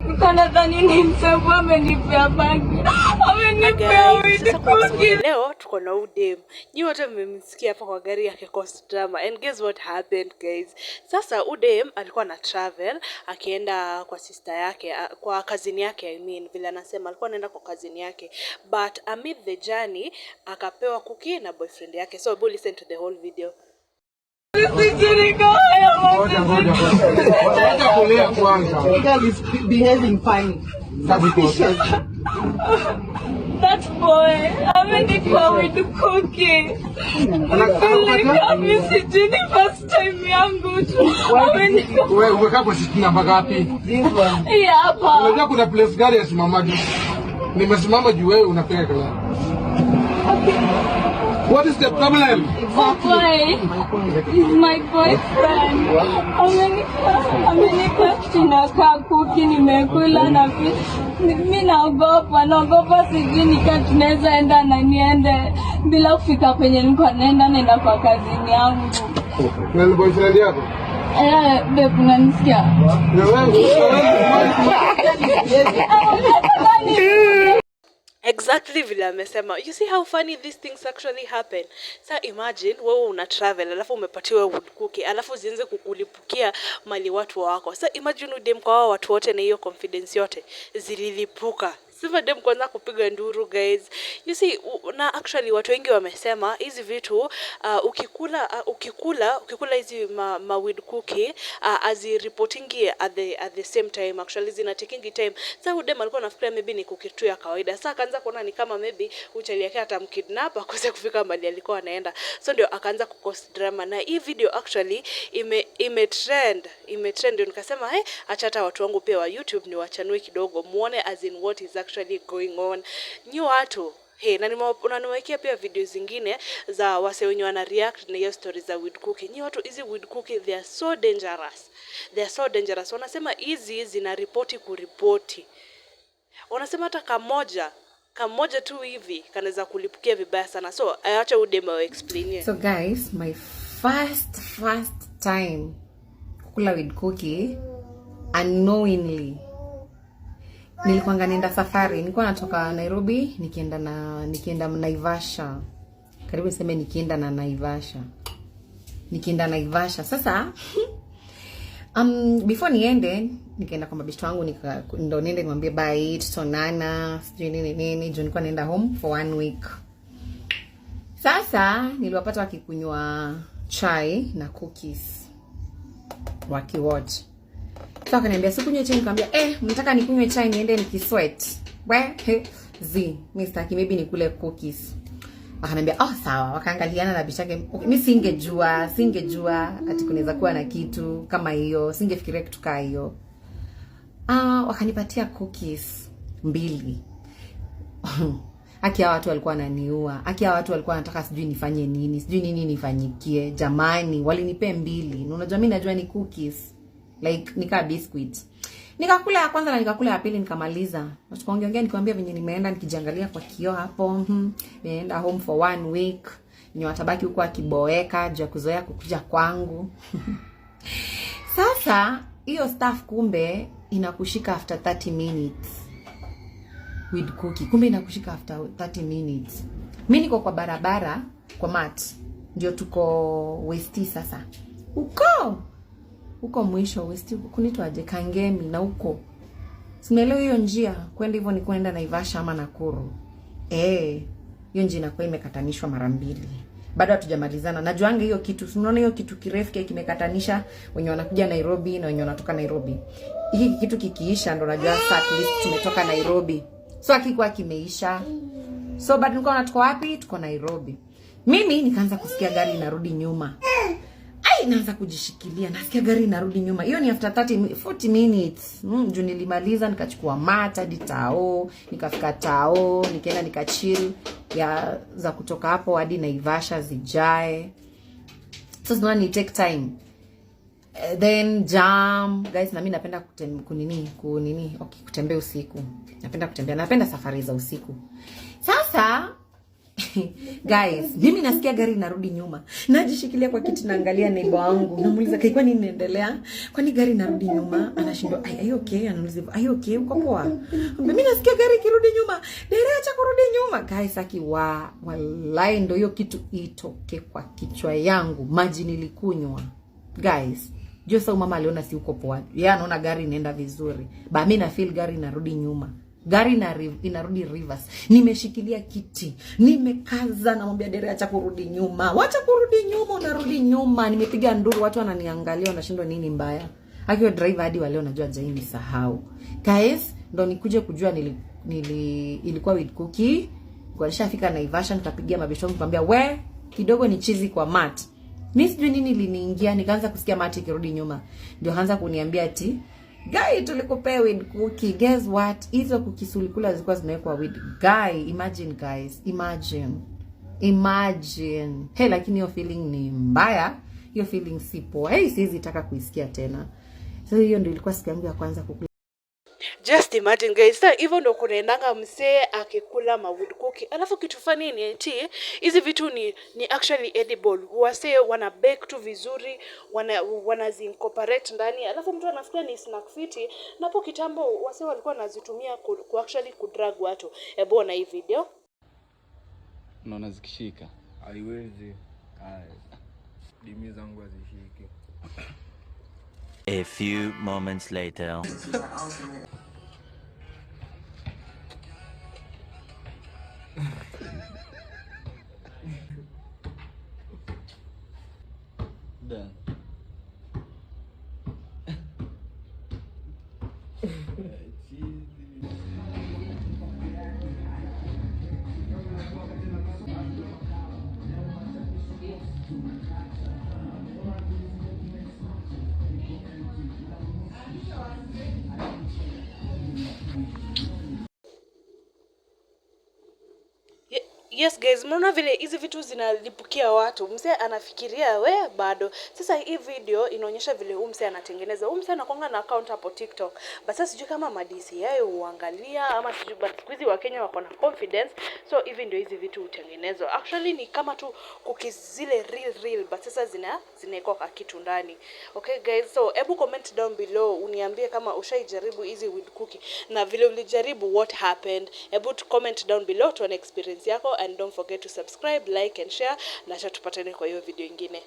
Nilikuwa nadhani ni msabu amenipea bangi. Amenipea Guys, weed sasa kwa cookie. Leo tuko na udem. Nyi wote mmemsikia hapa kwa gari yake cause drama. And guess what happened, guys? Sasa udem alikuwa na travel akienda kwa sister yake, kwa cousin yake, I mean, vile anasema alikuwa anaenda kwa cousin yake. But amid the journey akapewa cookie na boyfriend yake. So go listen to the whole video. Sijui niko haya. Ngoja, ngoja, ngoja. Wacha kulia kwanza. Girl is behaving funny. Suspicious. That boy amenipa weed cookie. Nilikuwa mimi sijui, ni first time yangu tu. Amenipa. Wewe umekaa kwa seat namba ngapi? This one. Hii hapa. Unajua kuna place gari yasimamaji. Nimesimama juu wewe unapiga kelele. What is the problem? Oh boy, he's my boyfriend. Amenipa kitu inakaa cookie, nimekula na mi naogopa, naogopa sijui nika tunaweza enda na niende bila kufika kwenye nilikuwa naenda kwa cousin yangu. Na ni boyfriend yako? Eh, babe, unanisikia? Na wewe Exactly vile amesema. You see how funny these things actually happen? Sa imagine wewe una travel, alafu umepatiwa weed cookie, alafu zianze kukulipukia mali watu wako. Sa imagine udem kwa hao watu wote na hiyo confidence yote zililipuka. Sima dem kwanza kupiga nduru, guys. You see, na actually watu wengi wamesema hizi vitu, ukikula hizi ma weed cookie, hazireportingi at the same time. Actually zina taking time. Sasa udem alikuwa anafikiria maybe ni cookie tu ya kawaida. Sasa akaanza kuona ni kama maybe uchali yake atamkidnap akose kufika mahali alikuwa anaenda, so ndio akaanza kucause drama. Na hii video actually ime trend. Ndio nikasema, "Hey, acha hata watu wangu pia wa YouTube ni wachanue kidogo, muone as in what is actually going on." Nyi watu. Hey, na nimewekea pia video zingine za wase wenye wana react na hiyo story za weed cookie. Nyi watu, hizi weed cookie, they are so dangerous. They are so dangerous. Wanasema hizi zina ripoti kuripoti. Wanasema hata kamoja kamoja tu hivi kanaweza kulipukia vibaya sana. So acha udem explain. So guys, my first time kukula weed cookie unknowingly. Nilikuwanga naenda safari, nilikuwa natoka Nairobi nikienda Naivasha. Karibu niseme nikienda na Naivasha. Nikienda Naivasha. Sasa before niende, nikaenda kwa mabeshte wangu, ndo niende niwaambie bye, tutaonana, sijui nini nini, juu nilikuwa naenda home for one week. Sasa niliwapata wakikunywa chai na cookies wakiwatch. Sasa wakaniambia sikunywe chai, nikamwambia, "Eh, mnataka nikunywe chai niende nikisweat? We he, zi mimi sitaki, maybe nikule cookies." Wakaniambia, "Oh, sawa." Wakaangaliana na beshte. Okay, mi singejua ati kunaweza kuwa na kitu kama hiyo, singefikiria kitu kaa hiyo. Ah, wakanipatia cookies mbili. Aki hawa watu walikuwa wananiua. Aki hawa watu walikuwa wanataka sijui nifanye nini, sijui nini nifanyikie. Jamani, walinipea mbili. Na unajua mimi najua ni cookies. Like nika biscuit. Nikakula ya kwanza na nikakula ya pili, nikamaliza. Tukaongea, nikamwambia venye nimeenda nikijiangalia kwa kioo hapo, nimeenda home for one week. Venye watabaki huko akiboeka juu ya kuzoea kukuja kwangu. Sasa hiyo stuff kumbe inakushika after 30 minutes. Weed cookie kumbe inakushika after 30 minutes. Mi niko kwa barabara kwa mat, ndio tuko Westi sasa, huko huko mwisho Westi kunitwaje, Kangemi na huko, simeelewa hiyo njia kwenda hivyo ni kwenda Naivasha ama Nakuru. Eh, hiyo njia inakuwa imekatanishwa mara mbili, bado hatujamalizana. Najuanga hiyo kitu, si unaona hiyo kitu kirefu kile kimekatanisha wenye wanakuja Nairobi na wenye wanatoka Nairobi. Hiki kitu kikiisha ndo najua sasa at least tumetoka Nairobi. So akikuwa kimeisha. So but nilikuwa na tuko wapi? Tuko Nairobi. Mimi nikaanza kusikia gari inarudi nyuma. Ai, naanza kujishikilia, nasikia gari inarudi nyuma. Hiyo ni after 30 40 minutes. Juu nilimaliza nikachukua mat hadi tao, nikafika tao, nikaenda nikachill ya za kutoka hapo hadi Naivasha zijae. So zinaona ni take time. Then jam, guys, na mimi napenda kunini, okay, kutembea usiku. Napenda kutembea, napenda safari za usiku. Sasa Guys, mimi nasikia gari inarudi nyuma, najishikilia kwa kiti, naangalia neighbor wangu, namuuliza, "Kai, kwani inaendelea? Kwani gari inarudi nyuma?" Anashindwa, "Are you okay?" Anauliza, "Are you okay? Uko poa?" Mimi nasikia gari ikirudi nyuma, "Dere, acha kurudi nyuma." Guys, aki wa wallahi, ndo hiyo kitu itoke kwa kichwa yangu, maji nilikunywa. Guys, juu sasa mama aliona si uko poa, yeye anaona gari inaenda vizuri, ba mimi na feel gari inarudi nyuma, gari inarudi reverse. Nimeshikilia kiti, nimekaza, namwambia dere, acha kurudi nyuma, wacha kurudi nyuma, unarudi nyuma. Nimepiga nduru, watu wananiangalia, wanashindwa nini mbaya. Akiwa driver hadi wale wanajua jai nisahau. Guys, ndo nikuje kujua nili ilikuwa weed cookie. Kwa nishafika Naivasha, nikapigia mabesho wangu, nikamwambia, "We, kidogo ni chizi kwa mat." Mi sijui nini liniingia, nikaanza kusikia mati ikirudi nyuma. Ndio anza kuniambia ati, "Guy, tulikupea weed cookie. Guess what? Hizo cookies ulikula zilikuwa zimewekwa weed." Guy, imagine guys, imagine. Imagine. Hey, lakini hiyo feeling ni mbaya. Hiyo feeling si poa. Hey, siwezi taka kuisikia tena. So hiyo ndio ilikuwa siku yangu ya kwanza kukula. Just imagine, guys, sasa hivyo ndo kunaendanga msee akikula maweed cookie. Alafu kitu funny ni eti hizi vitu ni actually edible. Wasee wana bake tu vizuri, wanazi incorporate ndani. Alafu mtu anafikiria ni snack fiti. Na hapo kitambo wasee walikuwa wanazitumia ku actually kudrug watu. Hebu ona hii video. Unaona zikishika? Haiwezi. Haya. Dimi zangu hazishiki. A few moments later. Done. Yes guys, mnaona vile hizi vitu zinalipukia watu. Msee anafikiria we bado. Sasa hii video inaonyesha vile huyu msee anatengeneza. Huyu msee anakuanga na account hapo TikTok. But sasa sijui kama ma DCI huangalia ama sijui, but siku hizi Wakenya wako na confidence. So hivi ndio hizi vitu hutengenezwa. Actually ni kama tu cookies zile real real, but sasa zinaekwa kwa kitu ndani. Okay guys, so hebu comment down below uniambie kama ushaijaribu hizi weed cookie na vile ulijaribu, what happened. Hebu tu comment down below tuone experience yako, and don't forget to subscribe, like and share, na acha tupatane kwa hiyo video ingine.